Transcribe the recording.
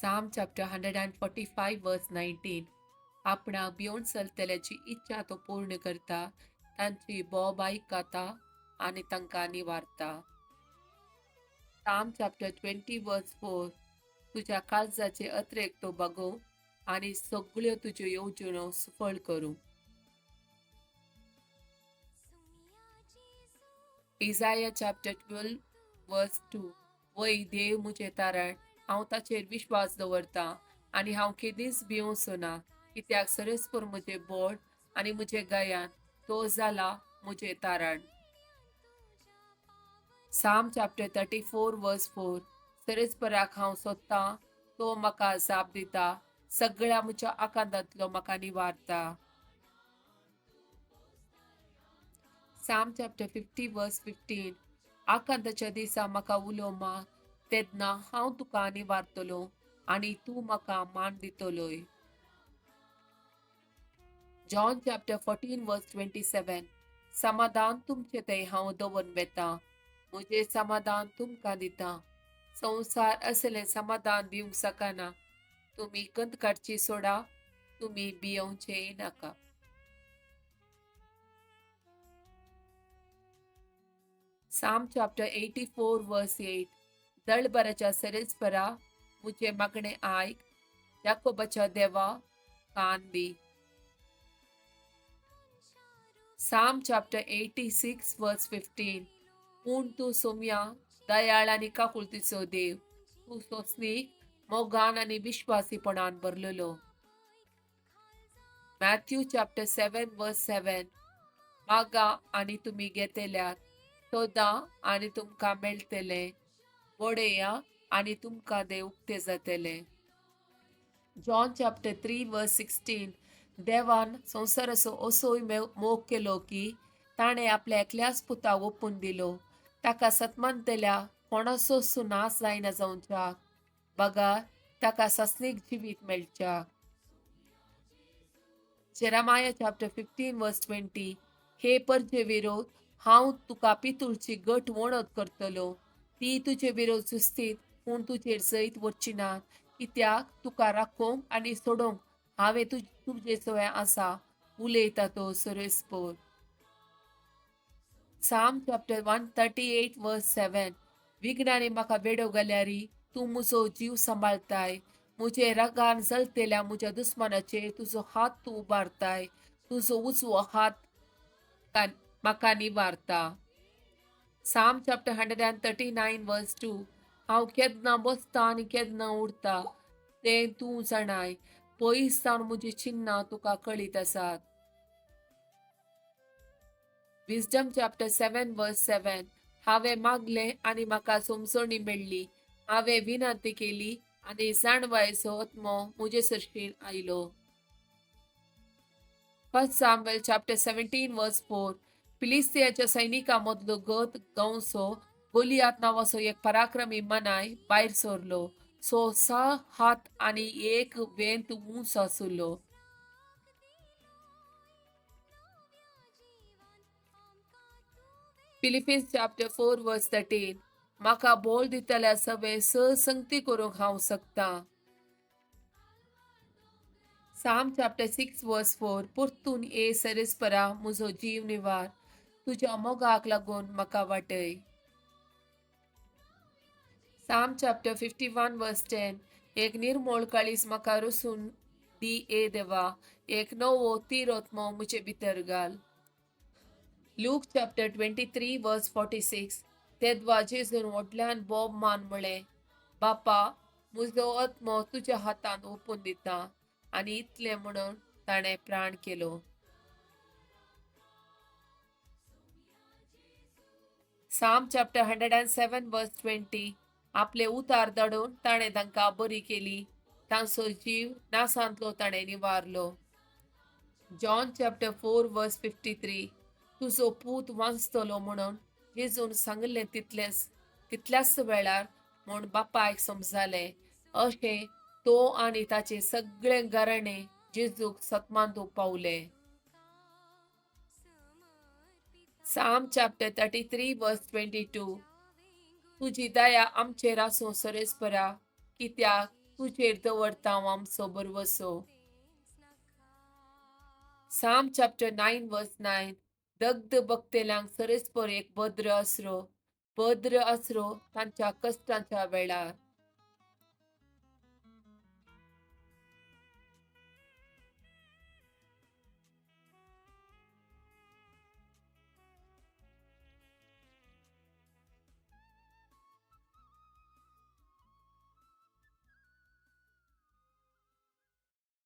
Psalm chapter 145 verse 19. आपणाक भिवन चलतल्याची इच्छा तो पूर्ण करता, तांची बोब आयकता आनी तांकां निवारता. Psalm chapter 20 verse 4. तुज्या काळजाचे अत्रेक तो बगोवं आनी सगळ्यो तुज्यो येवजण्यो सफळ करूं. Isaiah chapter 12 verse 2. वय देव म्हजें तारण, हांव ताचेर विश्वास दवरतां आनी हांव केदींच भिवचो ना, कित्याक सरस्पर म्हजें बोट आनी म्हजें गायन तो जाला म्हजें तारण. Psalm chapter 34 verse 4. सरस्पराक हांव सोदतां, तो म्हाका जाप दिता, सगळ्या म्हज्या आकांतांतलो म्हाका निवारता. Psalm chapter 50 verse 15. आकांताच्या दिसा म्हाका उलो मार, तेन्ना हांव तुका निवारतलो आनी तूं म्हाका मान दितलोय. John chapter 14 verse 27. समाधान तुमचें थंय हांव दवरून वेतां, म्हजें समाधान तुमकां दितां. संवसार असलें समाधान दिवंक शकना. तुमी कंत काडची सोडा, तुमी भियोवचेंय नाका. Psalm chapter 84 verse 8. दळबराच्या सरेस्परा म्हजें मागणें आयक, जाकोबाच्या देवा कान दी. Psalm chapter 86 verse 15. पूण तूं सोम्या दयाळ आनी काकुळतीचो देव, तूं सोंसणीक मोगान आनी विश्वासीपणान भरलेलो. Matthew chapter 7 verse 7. मागा आनी तुमी घेतल्यात, सोदा आनी तुमकां मेळटलें, बडया आनी तुमकां तें उक्तें जातलें. John chapter 3 verse 16. देवान संवसाराचो असोय मोग केलो की ताणें आपल्या एकल्याच पुताक ओपून दिलो, ताका सतमानतल्या कोणाचोच नाश जायना जावच्याक, बगर ताका सासणीक जिवीत मेळच्याक. Jeremiah chapter 15 verse 20. हे परजे विरोध हांव तुका पितूळची गट वणत करतलो, ती तुजे विरोध सुस्तीत पूण तुजेर जैत वचची ना, कित्याक तुका राखोवंक आनी सोडोवंक हांवें तुजे सवय आसा, उलयता तो सरेस्पोर. Psalm chapter 138 verse 7. विघ्नांनी म्हाका वेडो घाल्यारी तूं म्हजो जीव सांबाळताय, म्हजे रागान जळतेल्या म्हज्या दुस्मानाचेर तुजो हात तूं उबारताय, तुजो उजवो हात म्हाका निवारता. Psalm chapter 139 verse 2. हांव केन्ना बसता आनी केन्ना उरता तें तूं जाणाय, पयस सावन म्हजी चिन्नां तुका कळीत आसात. Wisdom chapter 7 verse 7. हांवें मागलें आनी म्हाका समजणी मेळ्ळी, हांवें विनंती केली आनी जाणवायेचो आत्मो म्हजे सरशीन आयलो. 1 Samuel chapter 17 verse 4. फिलिस्तियाच्या सैनिकां मदलो गत गांवचो गोलियात नांवाचो एक पराक्रमी मनाय भायर सरलो, सो 6 हात आनी 1 वेंत उंच आसलो. Philippians chapter 4 verse 13. म्हाका बोल दितल्या सवे संगती करूंक हांव शकतां. Psalm chapter 6 verse 4. परतून ए सरेस्परा म्हजो जीव निवार, तुज्या मोगाक लागून म्हाका वाटय. Psalm chapter 51 verse 10. एक निर्मोळ काळीज म्हाका रसून दी ए देवा, एक नवो तीरोत्मो म्हजे भितर घाल. Luke chapter 23 verse 46. तेदवा जेजून व्हडल्यान बोब मान म्हळें, बापा म्हजो आत्मो तुज्या हातांत ओपून दिता, आनी इतलें म्हणून ताणें प्राण केलो. Psalm chapter 107 verse 20. आपले उतार धाडून ताणें तांकां बरी केली, तांचो जीव नासांतलो ताणें निवारलो. John chapter 4 verse 53. तुजो पूत वांचतलो म्हणून जेजून सांगलें तितल्याच वेळार म्हूण बापायक समजालें. अशें तो आनी ताचे सगळे घराणें जेजूक सतमांदूंक पावले. Psalm chapter 33 verse 22. तुजी दया आमचेर आसूं सरेस्परा, कित्याक तुजेर दवरता हांव आमचो भरवसो. Psalm chapter 9 verse 9. दग्ध भक्तेल्यांक सरेस्पर एक भद्र आसरो, भद्र आसरो तांच्या कश्टांच्या वेळार.